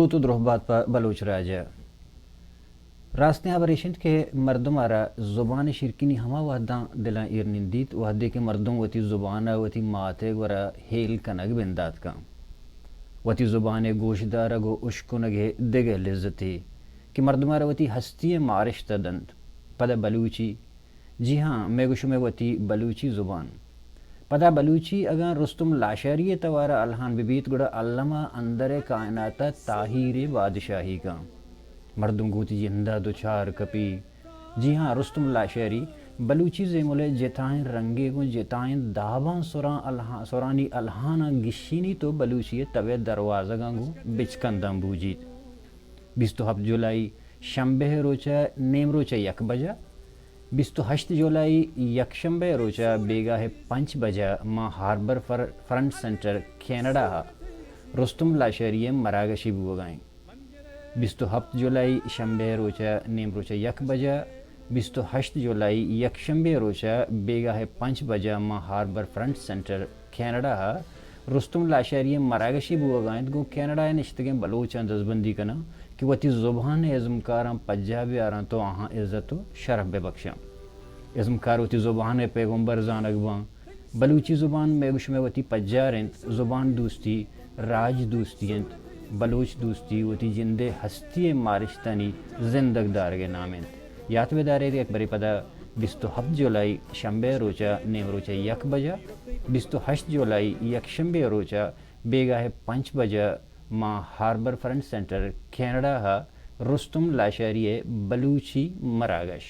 تو تو درہبات پہ بلوچ راج ء۔ راستیں ہبر ایش انت کہ مردم ء را زبان ء شیرکنی ہما وہداں دلاں ایر نندیت، وہدے کہ مردم وتی زبان ء وتی مات ء گورا ہیل کنگ بندات کن۔ وتی زبان ء گوشدارگ و اشکنگ ء دگہ لذتے کہ مردم ء را وتی ہستی ء مارشت ء دنت۔ پدا بلوچی، جی ہاں، مئے گو شمئے وتی بلوچی زبان۔ پدا بلوچی اگاں رستم لاشاری ء توار ء الہان بہ بیت، گڑا الم ء اندر ء کائنات ء تاہیر ء بادشاہی کن۔ مردم گوں وتی جند ء دچار کپی۔ جی ہاں، رستم لاشاری بلوچی زیمل ء جتائیں رنگے گوں جتائیں داباں سراں الہان، سرانی الہاناں گشینیت و بلوچی ء تب ء دروازگاں گوں بچکنداں بوجیت۔ بیست و ہپت جولائی شنبہ ء روچ ء نیمروچ ء یک بجہ، بیست و ہشت جولائی یکشنبہ ء روچ ء بیگاہ ء پنچ بجہ ماں ہاربر فر-، فرنٹ سینٹر کینیڈا ء رستم لاشاری ء مراگشے بوگا انت۔ بیست و ہپت جولائی شنبہ ء روچ ء نیمروچ ء یک بجہ، بیست و ہشت جولائی یکشنبہ ء روچ ء بیگاہ ء پنچ بجہ ماں ہاربر فرنٹ سینٹر کینیڈا ء رستم لاشاری ء مراگشے بوگا انت، گوں کینیڈا ء نشتگیں بلوچاں دزبندی کناں کہ وتی زبان ء ازمکاراں پجاہ بیاراں تو آہاں عزت و شرف بہ بخشاں۔ ازمکار وتی زبان ء پیغمبر زانگ باں۔ بلوچی زبان مئے گو شمئے وتی پجار انت، زبان دوستی، راج دوستی انت، بلوچ دوستی وتی جند ء ہستی ء مارشتانی زندگ دارگ ء نام انت۔ یات بداریت یک برے پدا بیست و ہپت جولائی شنبہ ء روچ ء نیمروچ ء یک بجہ، بیست و ہشت جولائی یکشنبہ ء روچ ء بیگاہ ء پنچ بجہ ماں ہاربر فرنٹ سینٹر کینیڈا ء رستم لاشاری ء بلوچی مراگش۔